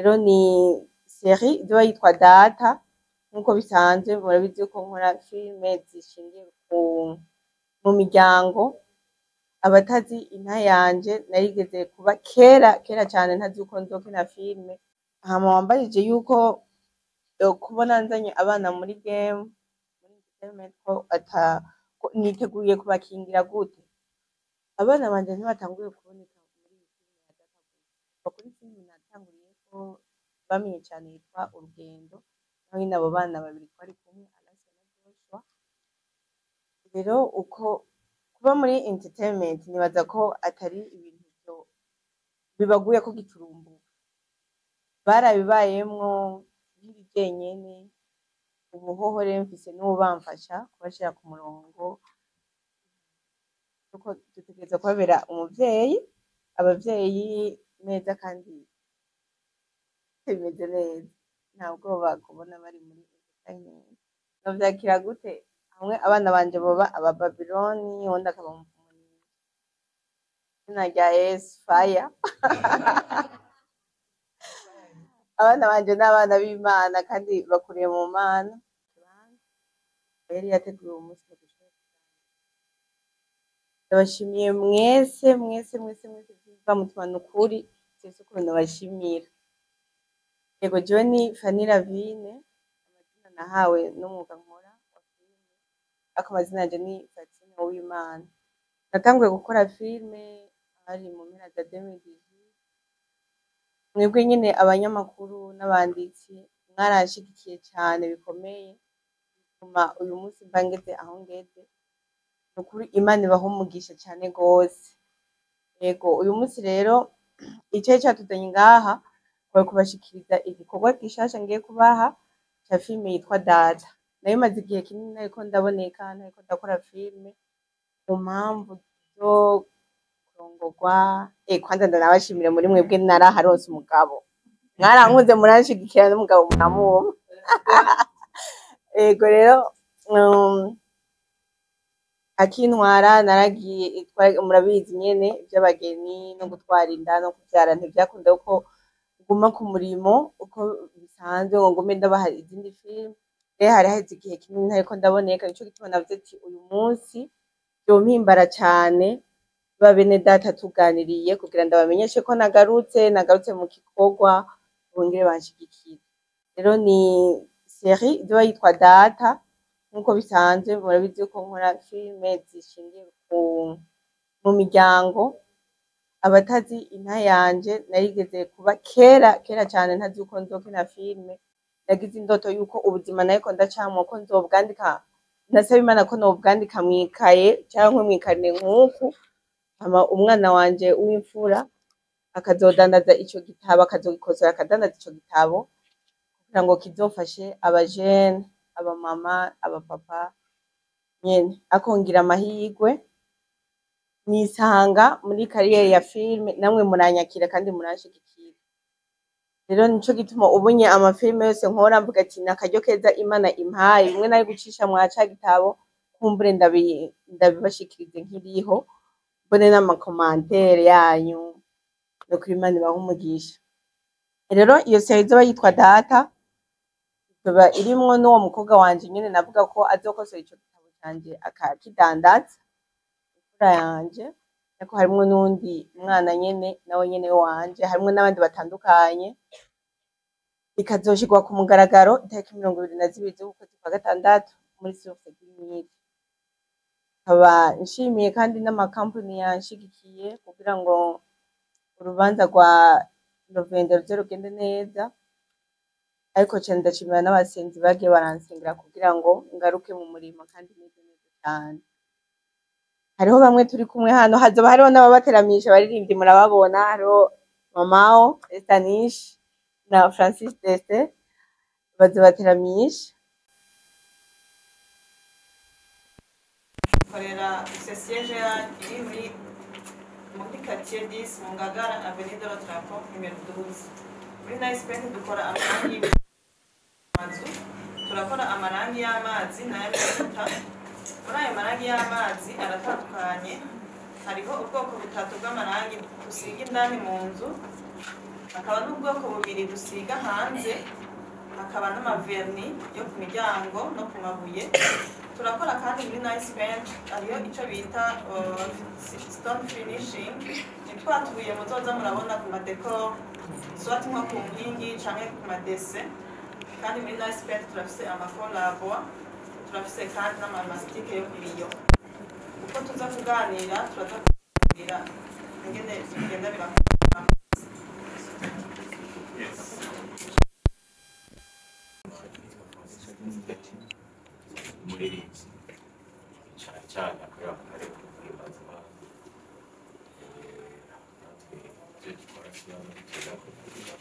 Rero ni série izoba yitwa Data. Nkuko bisanzwe murabizi ko nkora filime zishingiye mu miryango. Abatazi inta yanje, narigeze kuba kera kera cane ntazi yuko nzokina filime. Hama wambajije yuko kubona nzanye abana muri game, muri entertainment, ko ata ko niteguye kubakingira gute. Abana banje ntibatanguye kuboneka muri iyi filime ya Data gusa. Kuva kuri filime natanguriyeko bamenye cane yitwa Urugendo, naho nyene abo bana babiri twari kumwe, Alasia na Joshua. Rero uko kuba muri entertainment, nibaza ko atari ibintu bibaguyeko giturumbuka, barabibayemwo nkiri jenyene. Ubu hoho rero mfise n'uwubamfasha kubashira ku murongo, kuko dutegerezwa kubabera umuvyeyi, abavyeyi neza kandi bimeze neza. Nta bwoba kubona bari muri entertainment. Novyakira gute hamwe abana banje boba abababiloni, uwundi akaba umupfumu? Izina rya Yesu, fire! Abana banje n'abana b'Imana kandi bakuriye mu Mana. Yari yateguye uwo munsi ngo dushobore kuganira. Ndabashimiye mwese mwese mwese mwese biva mutima, nukuri sinzi ukuntu nabashimira. Yego, jewe ni Fanny Lavine, amazina nahawe n'umwuga nkora wa filime, ariko amazina yanje ni Fatine Uwimana. Natanguye gukora filime hari mu mpera za 2018. Mwebwe nyene abanyamakuru n'abanditsi mwaranshigikiye cane bikomeye, bituma uyu munsi mba ngeze aho ngeze. Nukuri Imana ibahe umugisha cane gose. Yego, uyu munsi rero icari catuzanye ngaha kwari kubashikiriza igikorwa gishasha ngiye kubaha ca filime yitwa Data. Nari maze igihe kinini ntariko ndaboneka, ntariko ndakora filime ku mpamvu zo kurongorwa. Kwanza ndanabashimire muri mwebwe naraharonse umugabo, mwarankunze muranshigikira, n'umugabo muramumpa. Yego, rero akintwara naragiye, murabizi nyene ivy'abageni no gutwara inda no kuvyara, ntivyakunda ko nguma ku murimo uko bisanzwe ngo ngume ndabaha izindi filime. Rero hari haheze igihe kinini ntariko ndaboneka, nico gituma navuze ati uyu munsi vyompimbara cane ba bene data tuganiriye kugira ndabamenyeshe ko nagarutse, nagarutse mu gikorwa, bongere banshigikire. Rero ni série izoba yitwa Data. Nkuko bisanzwe murabizi ko nkora filime zishingiye mu miryango. Abatazi inta yanje, narigeze kuba kera kera cane ntazi yuko nzokina filime. Nagize indoto yuko ubuzima nariko ndacamwo ko nzobwandika, nasaba Imana ko nobwandika mw'ikaye canke mw'ikarine nk'uku, hama umwana wanje w'imfura akazodandaza ico gitabo, akazogikosora akadandaza ico gitabo kugira ngo kizofashe abajene, abamama, abapapa nyene. Ariko ngira amahirwe nisanga muri carrière ya filime, namwe muranyakira kandi muranshigikira. Rero nico gituma ubunye amafilime yose nkora mvuga ati ni akaryo keza Imana impaye, bimwe nari gucisha mwa ca gitabo, kumbure ndabibashikirize nkiriho, mbone n'ama commentaires yanyu. Nukuri Imana ibahe umugisha. Rero iyo série izoba yitwa Data, izoba irimwo n'uwo mukobwa wanje nyene navuga ko azokosora ico gitabo canje akakidandaza, imfura yanje, ariko harimwo n'uwundi mwana nyene nawe nyene wanje, harimwo n'abandi batandukanye. Ikazoshirwa ku mugaragaro itariki 22 z'ukwezi kwa gatandatu muri Source du Nil. Nkaba nshimiye kandi n'amakampani yanshigikiye kugira ngo urubanza rwa November ruze rugende neza, ariko cane ndashimira n'abasenzi bagiye baransengera kugira ngo ngaruke mu murimo kandi meze neza cane. Hariho bamwe turi kumwe hano, hazoba hariho n'ababateramisha abaririmbyi, murababona, hariho Mamao Estanish na Francis Destin bazobateramisha. Dukorera siège iri muri quartier 10 mu Ngagara, avenue de l'Autrapo numéro 12. Muri Nice Paint dukora amarangi y'amazu, turakora amarangi y'amazi n'ay'amavuta. Muri ayo marangi y'amazi aratandukanye, hariho ubwoko butatu bw'amarangi dusiga indani mu nzu. Hakaba n'ubwoko bubiri dusiga hanze, hakaba n'ama vernis yo ku miryango no ku mabuye. Turakora kandi muri Nice Paint hariyo ico bita stone finishing, ni twa tubuye muzoza murabona ku ma décor, soit nko ku nkingi canke ku madese. Kandi muri Nice Paint turafise ama colle à bois, turafise kandi n'ama mastic yo ku biyo. Uko tuza kuganira, turaza kuganira ingene bigenda birakora. Yes. Umuririmbyi cyane cyane akorera mu karere ko guhimbaza Imana. Natwe ibyo dukora tuba tugera ku tuvuga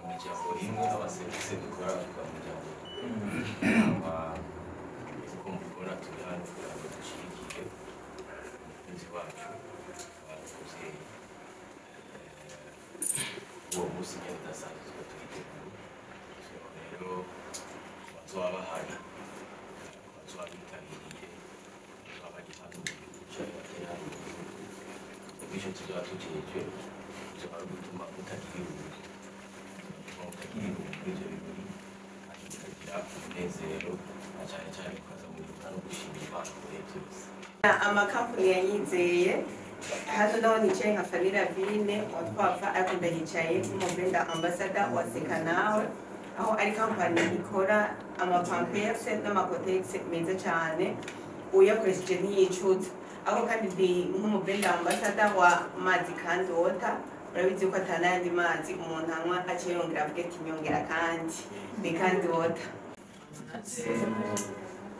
mu ijambo rimwe, amaserivisi dukora tuvuga mu ijambo rimwe. Uko mubibona, turi hano kugira ngo dushyigikire umukunzi wacu, umubyeyi. Uwo munsi nyine udasanzwe tuba turiteguye. So rero bazoba bahari, bazoba bitabiriye, bazoba bari hano mu gihugu canke batari hano mu gihugu, bityo tuzoba tujejwe tuzoba ari ugutuma mutagira irungu, tuzotuma mutagira irungu muri ivyo birori, kandi mukagira umunezero, na cane cane mukaza muribuka no gushimira Imana ku bihe vyose. Amakampani yanyizeye hano naho nicaye nka Fanny Lavine wa Twapfa, ariko ndahicaye nk'umu brand ambassador wa Seka Nawe, aho ari kampani ikora ama Pampers n'ama Kotex meza cyane, uyakoresheje ntiyicuza. Aho kandi ndi nk'umu brand ambassador wa mazi kandi water. Urabizi ko atanayandi mazi umuntu anywa aciye yongera avuga ati nyongera, kandi ni kandi water.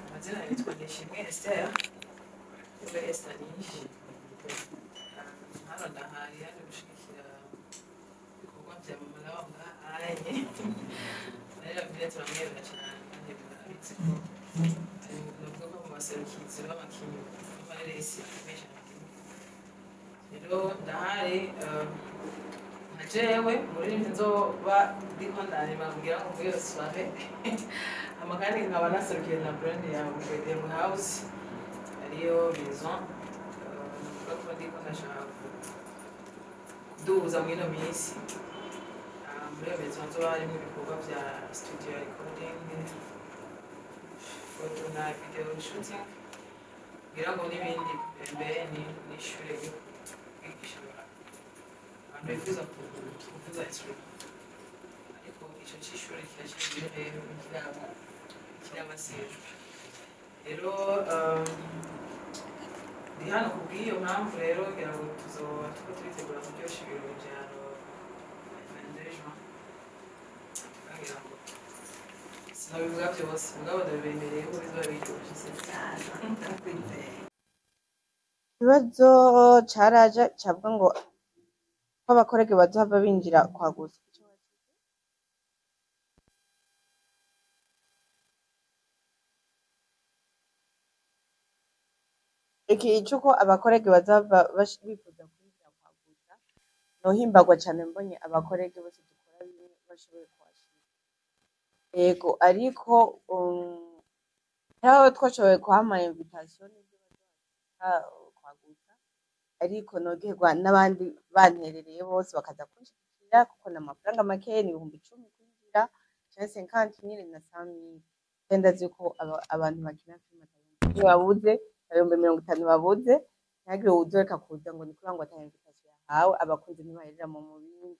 Amazina yitwa Nishimwe Esther, we Esther Nishi. Hano ndahari yaje gushigikira ibikorwa bya mama nawe ngahaye. Rero vile turamwemera cyane, kandi murabizi ko ari navuga ko mu baserukizi b'abakinyi b'amareresi akomeye cyane mu gihugu. Rero ndahari nka jewe umuririmbyi nzoba ndiko ndarema kugira ngo muri iyo soirée hama kandi nkaba naserukiye na brand ya Bedem House, ariyo maison navuga ko ndiko ndashaka kuduza muri ino minsi. Muri iyo maison nzoba harimo ibikorwa vya studio recording, photo na video shooting, kugira ngo n'ibindi mbere ni n'ishure ryo kwigisha abantu bifuza kuvuza instrument. Ariko ico c'ishure kiracari rero kiraba kirabasejwe. Rero ndi hano kubw'iyo mpamvu. Rero ngira ngo tuzoba turiko turitegura kuryosha ibirori vya le 22 juin. Ngira ngo sinabivuga vyose, mugabo ndabibemereye ko bizoba biryoshe. Ikibazo caraje cavuga ngo ko aba collègues bazohava binjira kwa gusa. Iki c'uko aba collègues bazohava bifuza kwinjira kwa gusa, nohimbagwa cane mbonye aba collègues bose dukora bimwe bashoboye kuhashika. Yego, ariko hariho abo twashoboye kuha ama invitation n'ivyo bazohashika kwa gusa, ariko noryoherwa n'abandi banterereye bose bakaza kunshigikira, kuko n'amafaranga makeya, ni 10,000 kwinjira, canke 50 000 na 100 000. Kandi ndazi yuko abantu bakina filime ata babuze, 50,000 babuze. Ntihagire uwuzoreka kuza ngo ni kubera ngo ata invitation yahawe. Abakunzi ntibaherera mu bindi.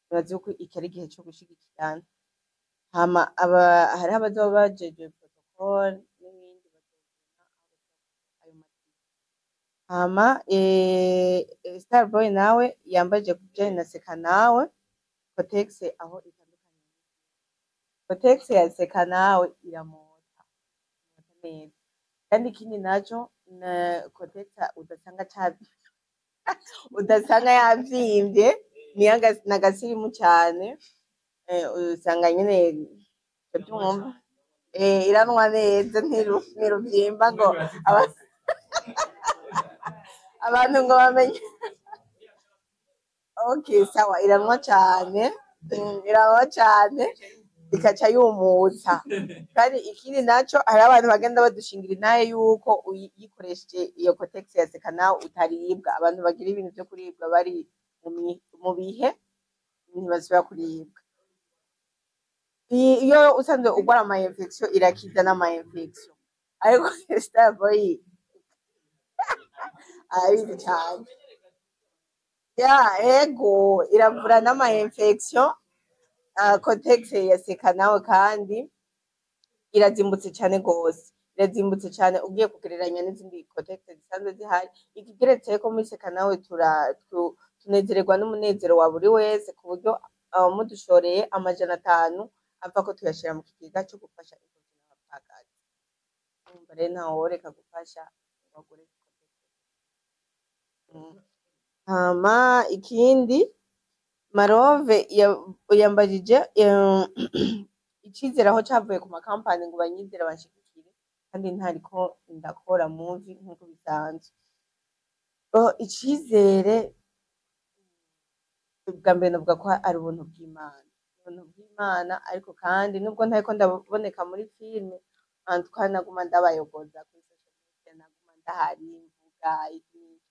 Nibaza yuko iki ari igihe co gushigikirana. Hama hariho abazoba bajejwe protocole n'ibindi, bazobona aho ayo matike. Hama Starboy nawe yambaje kubijanye na Seka Nawe Kotex, aho itandukanye. Kotex ya Seka Nawe iramota, imota neza. Kandi ikindi naco na Kotex udasanga udasanga yavyimbye, ni nagasirimu cane. Usanga nyene uravyumva, iranwa neza, ntiruvyimba ngo abantu ngo bamenye. Okay, sawa, iranwa cane, iranwa cane ikaca yumutsa. Kandi ikindi naco, hari abantu bagenda badushingira intahe yuko uyikoresheje iyo Kotex ya Seka Nawe utaribwa. Abantu bagira ibintu vyo kuribwa bari mu bihe ntibasubira kuribwa. Iyo usanzwe urwara ama infection, irakiza n'ama infection, ariko Starboy arabizi cane. Ya, ego, iravura n'ama infection. Kotex yaseka nawe, kandi irazimbutse cane gose, irazimbutse cane ugiye kugereranya n'izindi Kotex zisanzwe zihari. Ikigeretseko, muri Seka Nawe tunezererwa n'umunezero wa buri wese, ku buryo mudushoreye 500 ava ko tuyashira mu kigega co gufasha imfuvyi n'abapfakazi. Urumva rero ntaworeka gufasha ngo agure Kotex. Hama ikindi, Marove yambajije icizere aho cavuye ku makampani ngo banyizere banshigikire kandi ntariko ndakora movie nk'uko bisanzwe. Oh, icizere bwa mbere novuga ko ari ubuntu bw'Imana, ubuntu bw'Imana, ariko kandi nubwo ntariko ndaboneka muri filime, en tout cas naguma ndabayogoza kuri social media, naguma ndahari mvuga iki n'iki.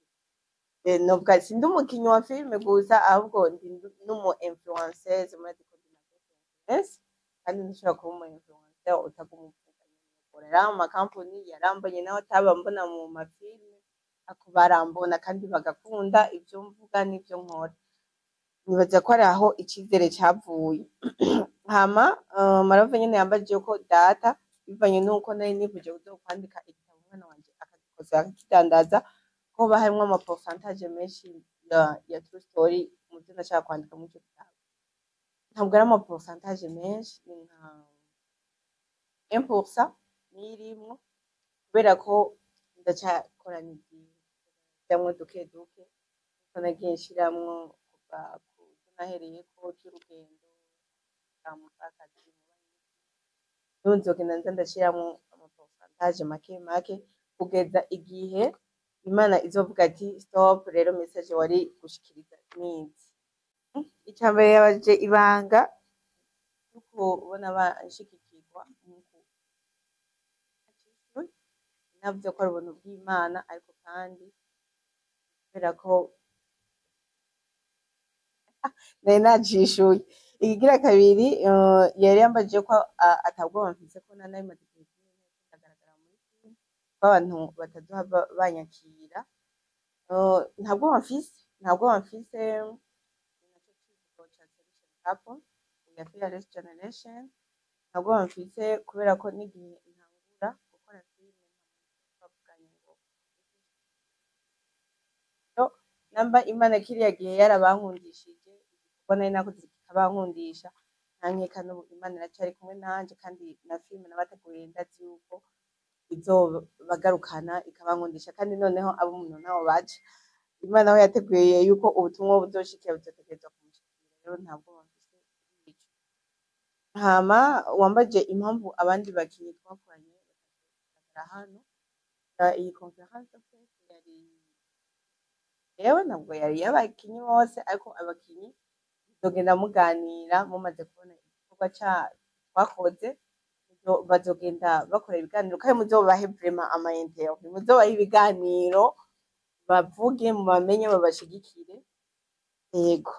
Novuga sindi umukinyi wa filime gusa, ahubwo ndi n'umu influenceuse. Murazi ko ndi na influence, kandi ntushobora kuba umu influencer utaguma uvuga. Rero amakampani yarambonye, naho ataba mbona mu mafilime, ako barambona kandi bagakunda ivyo mvuga n'ivyo nkora. Nibaza ko ari aho icizere cavuye. Hama Marove nyene yambajije ko data, bivanye n'uko nari nifuje kuzokwandika igitabo, umwana wanje akagikosora akakidandaza, ko hoba harimwo ama pourcentage menshi ya true story mu vyo nashaka kwandika muri ico gitabo. Ntabwo ari ama pourcentage menshi, ni nka 1% niyo irimwo, kubera ko ndacakora n'izindi, nshiramwo duke duke nkuko nagiye nshiramwo kuva kuzo nahereyeko c'urugendo bwa mupfakazi. N'ubu nzogenda nza ndashiramwo ama pourcentage make make kugeza igihe Imana izovuga ati stop, rero message wari gushikiriza nizi. Ica mbere, yabajije ibanga ryo kubona banshigikirwa nkuko navuze ko ari ubuntu bw'Imana, ariko kandi kubera ko nari nacishuye. Ikigira kabiri, yari yambajije ko atabwoba mfise ko nari maze igihe kinini ndagaragara muri filime, ko abantu batazohava banyakira. Nta bwoba mfise, nta bwoba mfise. Ni naco civugo ca Solution Couple, we are fearless generation. Nta bwoba mfise kubera ko n'igihe ntangura gukora filime nta muntu twavuganye ngo namba Imana kiriya gihe yarabankundishije igikorwa nari nakoze kikabankundisha, nta nkeka n'ubu Imana iracari kumwe nanje, kandi na filime nabateguriye ndazi yuko izobagarukana ikabankundisha, kandi noneho abo umuntu ntaho baja, Imana aho yateguye yuko ubutumwa buzoshikira buzotegerezwa kumushikira. Rero nta bwoba mfise kuri ico. Hama wambajije impamvu abandi bakinyi twakoranye batagaragara hano. Iyi conférence de presse yari yewe, ntabwo yari iy'abakinyi bose, ariko abakinyi muzogenda muganira mumaze kubona igikorwa twakoze, bazogenda bakora ibiganiro, kandi muzobahe vraiment ama interview, muzobahe ibiganiro bavuge, mubamenye, babashigikire. Yego.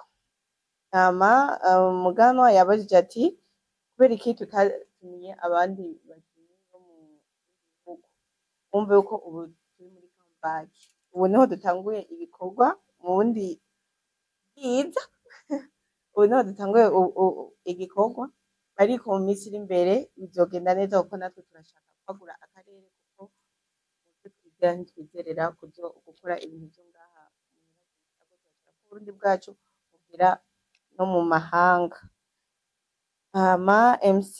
Hama Muganwa yabajije ati kubera iki tutatumiye abandi bakinyi bo mu bihugu? Wumve yuko ubu turi muri comeback, ubu niho dutanguye ibikorwa mu bundi bwiza, ubu niho dutanguye igikorwa, ariko mu minsi iri imbere bizogenda neza, kuko natwe turashaka kwagura akarere, kuko muvyo twizera ntitwizerera gukora ibintu vyo ngaha muhira gusa, ahubwo turashaka ko Uburundi bwacu bugera no mu mahanga. Hama MC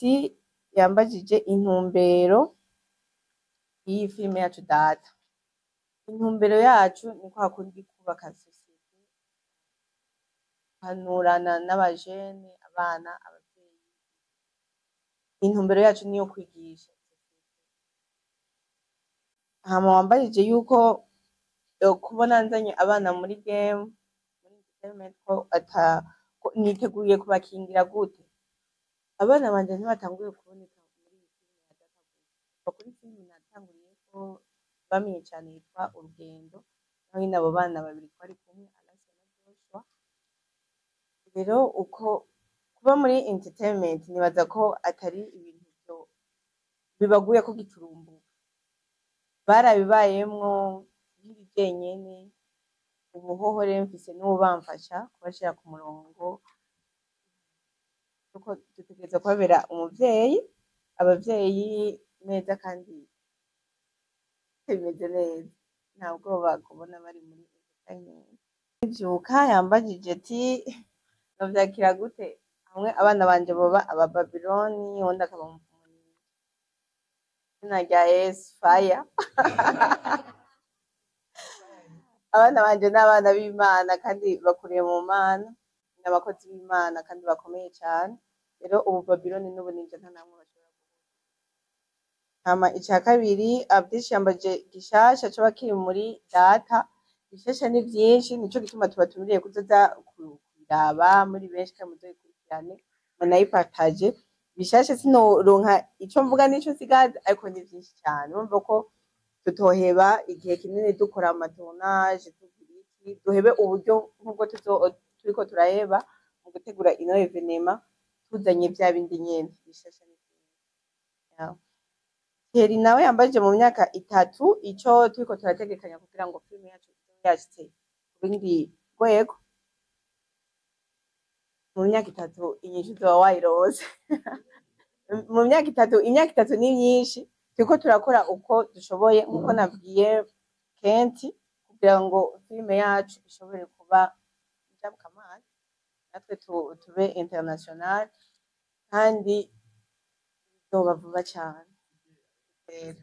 yambajije intumbero y'iyi filime yacu Data. Intumbero yacu ni kwa kundi kubaka société, guhanurana n'abajene, abana, abavyeyi. Intumbero yacu niyo kwigisha. Hama wambajije yuko kubona nzanye abana muri game, muri entertainment, ko ata ko niteguye kubakingira gute. Abana banje ntibatanguye kuboneka muri iyi filime ya Data gusa. Kuva kuri filime natanguriyeko bamenye cane yitwa Urugendo, naho nyene abo bana babiri twari kumwe, Alasia na Joshua. Rero uko kuba muri entertainment, nibaza ko atari ibintu byo bibaguye ko giturumbuka, barabibayemwo nkiri jenyene. Ubu hoho rero mfise n'uwubamfasha kubashira ku murongo, kuko dutegerezwa kubabera umuvyeyi, abavyeyi neza, kandi bimeze neza, nta bwoba kubona bari muri entertainment. Nkivyuka yambajije ati: "Novyakira gute hamwe abana banje boba abababiloni, uwundi akaba umupfumu?" Izina rya Yesu, fire! Abana banje n'abana b'Imana kandi bakuriye mu Mana, ni abakozi b'Imana kandi bakomeye cane. Rero ubu babiloni n'ubu ninja nta namwe bashobora guhura. Hama ica kabiri, Abdish yambaje gishasha coba kiri muri data. Bishasha ni vyinshi, nico gituma tubatumiriye kuzoza kubiraba muri benshi kandi muzobikurikirane, munayipartage. Bishasha sinoronka ico mvuga n'ico nsigaza, ariko ni vyinshi cane. Urumva ko tutoheba igihe kinini dukora amatournage, tugira iki, duhebe uburyo nk'ubwo turiko turaheba mu gutegura ino événement, tuzanye vya bindi nyene bishasha ni vyinshi. Yeah. Thierry nawe yambajije mu myaka 3 ico turiko turategekanya kugira ngo filime yacu izobe yashitse ku rindi rwego. Mu myaka 3 inyishu uzoba wayironse. Mu myaka 3, imyaka 3 ni myinshi. Turiko turakora uko dushoboye, nkuko nabwiye Kenti, kugira ngo filime yacu ishobore kuba njabukamazi, natwe tube international, kandi bizoba vuba cane rero.